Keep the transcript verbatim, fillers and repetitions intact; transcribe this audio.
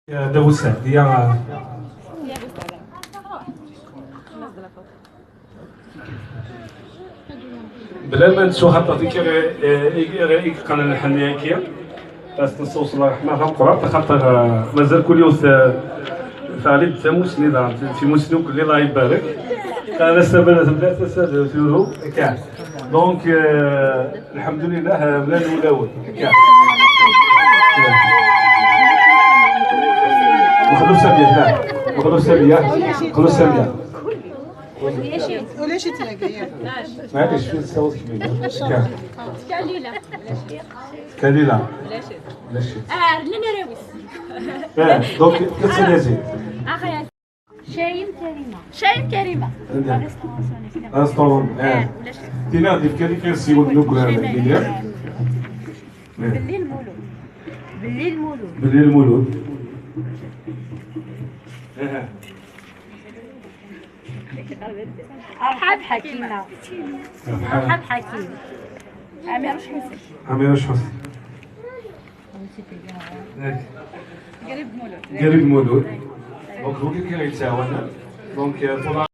Dawed Saɛdiya. Bla ma nettu xaṭer tikki, eh, i, i, i yeqqnen lḥenni-agi. As nessewṣel ṛṛeḥma tameqqrant, xaṭer, eh, mazal kul yiwet, eh, teɣli-d tamusni daɣen, timusni ukkelli, Allah ibarek. Ala, tasa tebda, tasa turu, akka. Donc, euh, lḥemdulillah, euh, mlal wulawen. Akka. Mexluf Samia, la. Mexluf Samia. Mexluf Samia. Ulac-itt tagi. Maɛlic, fi tessawḍ kemmini. Akka. Kalila. Ulac-itt. Ah, rnan arraw-is. Eh, donc, qu'est-ce que c'est? Cayem Karima. Cayem Karima. Anda? Restaurant, eh. Ulac. Tina, d-ifka-d kra n ssiwan n ugrar, Cayem. Belli lmulud. Belli lmulud. Belli lmulud. Aha. Arḥab Ḥakima. Arḥab. Arḥab Ḥakim. Amir Ḥusen. Amir Ḥusen. Qrib Mulud. Qrib Mulud. Donc, vous qui êtes. Donc, euh, pour la